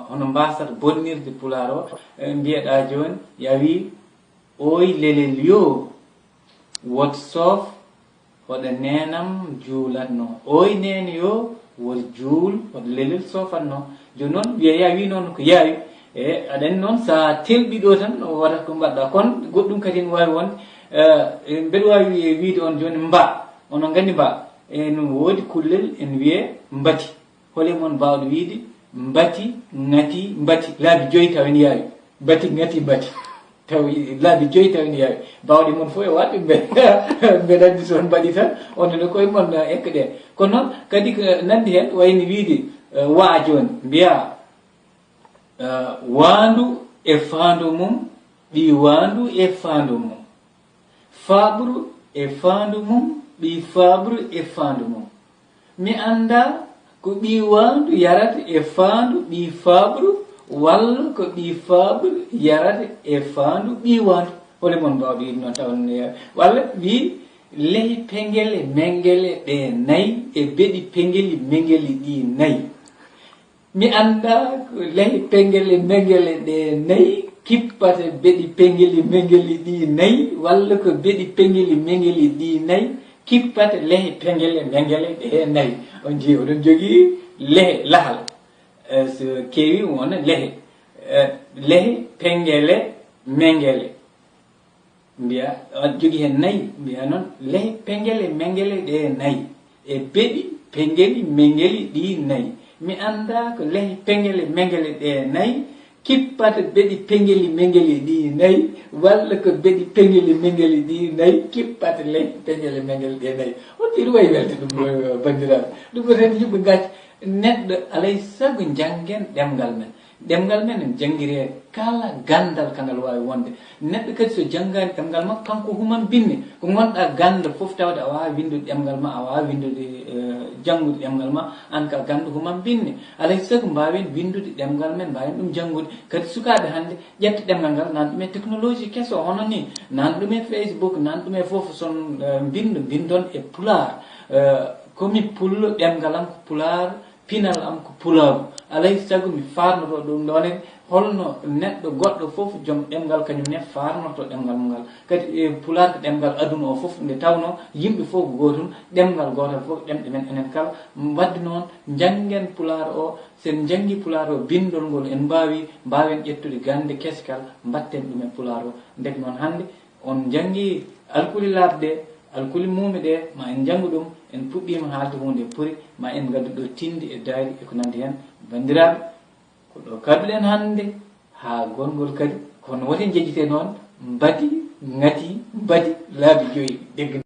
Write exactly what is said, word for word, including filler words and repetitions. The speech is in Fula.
hono mbaasata bonnirde pulaar o. Eh, mbiyeɗaa jooni, ya wi, "Ooy lelel yoo, wot soof hoɗo neenam juulatnoo." Ooy neene yoo, wot juul hoɗo lelel soofatnoo. Jooni noon, wiya ya wi noon ko yaawi. E, aɗa anndi noon, so a telɓi ɗo tan, wota ko mbaɗɗa. Kono goɗɗum kadi ne waawi wonde, eh, mbeɗa waawi wiide on jooni mba. Onon nganndi mba. E, no woodi kullel en wiyee mbati. Hol e mon baawɗo wiide mbati, ŋati, mbati? Laabi joyi taw ene yaawi. Mbati, ŋati, mbati. Taw laabi joyi taw ene yaawi. Baawɗe mon fof e waɗɓe mbe-, mbeɗa anndi so on mbaɗi tan, on ne koye mon, eh, ekkeɗe. Kono noon kadi ko nanndi heen, wayno wiide, eh, waa jooni, mbiyaa, eh, waandu e faandu mum, ɓii waandu e faandu mum. Faaɓru e faandu mum, ɓii faaɓru e faandu mum. Mi anndaa ko ɓii waandu yarata e faandu ɓii faaɓru, walla ko ɓii faaɓru yarata e faandu ɓii waandu. Hol e mon baawɗo wiide noon tawa ne yaawi? Walla wi, lehe pengele mengele ɗe nayi e beɗi pengeli mengeli ɗi nayi. Mi anndaa ko lehe pengele mengele ɗe nayi kippata beɗi pengeli mengeli ɗi nayi, walla ko beɗi pengeli mengeli ɗi nayi kippata lehe pengele mengele ɗe nayi. On njii, oɗon jogii lehe lahal. Eh, so keewi wona lehe. Eh, lehe pengele mengele. Mbiya, aɗa jogii heen nayi, mbiya noon, lehe pengele mengele ɗe nayi, e beɗi pengeli mengeli ɗi nayi. Mi anndaa ko lehe pengele mengele ɗe nayi kippata beɗi pengeli mengeli ɗi nayi, walla ko beɗi pengeli mengeli ɗi nayi kippata lehe pengele mengele ɗe nayi. On ɗiɗo wayi welde ɗum, eh, banndiraaɓe. Ɗum ko tan yimɓe ngacca. Neɗɗo, alay sago njanngen ɗemngal men. Ɗemngal men ene janngiree kala ganndal ka ngal waawi wonde. Neɗɗo kadi so janngaani ɗemngal makko, kanko human binne. Ko ngonɗaa gannda fof tawde a waawaa winndude ɗemngal ma, a waawaa winndude, eh, janngude ɗemngal ma, aan ka gannda human binne. Alay sago mbaawen winndude ɗemngal men, mbaawen ɗum janngude. Kadi sukaaɓe hannde, ƴetta ɗemngal ngal, nana ɗum e technologie keso hono nii, nana ɗum e Facebook, nana ɗum e fof, son, eh, mbinndu, mbinndon e pulaar. Eh, ko mi pullo, ɗemngal am ko pulaar, pinal am ko pulaagu. Alay sago mi faarnoto ɗum ɗoon ne, holno neɗɗo goɗɗo fof, joom ɗemngal, kañum ne faarnoto ɗemngal mum ngal. Kadi, e, pulaar ko ɗemngal aduna o fof, nde tawnoo yimɓe fof ko gootum, ɗemngal gootal fof, ɗemɗe men enen kala. Wadde noon, njanngen pulaar o, so en njanngii pulaar o, binndol ngol en mbaawi, mbaawen ƴettude gannde kese kala, mbaɗten ɗum e pulaar o. Ndeke noon hannde, on njanngi alkuli laaɓɗe, alkuli muumi ɗe, ma en njanngu ɗum, en puɗɗiima haalde huunde e puri, ma en ngaddu ɗo tindi e daari e ko nanndi heen. Banndiraaɓe, ko ɗo kaɗuɗen hannde, haa gongol kadi, kono wote njejjite noon, mbadi, ŋati, mbadi, laabi joyi, degg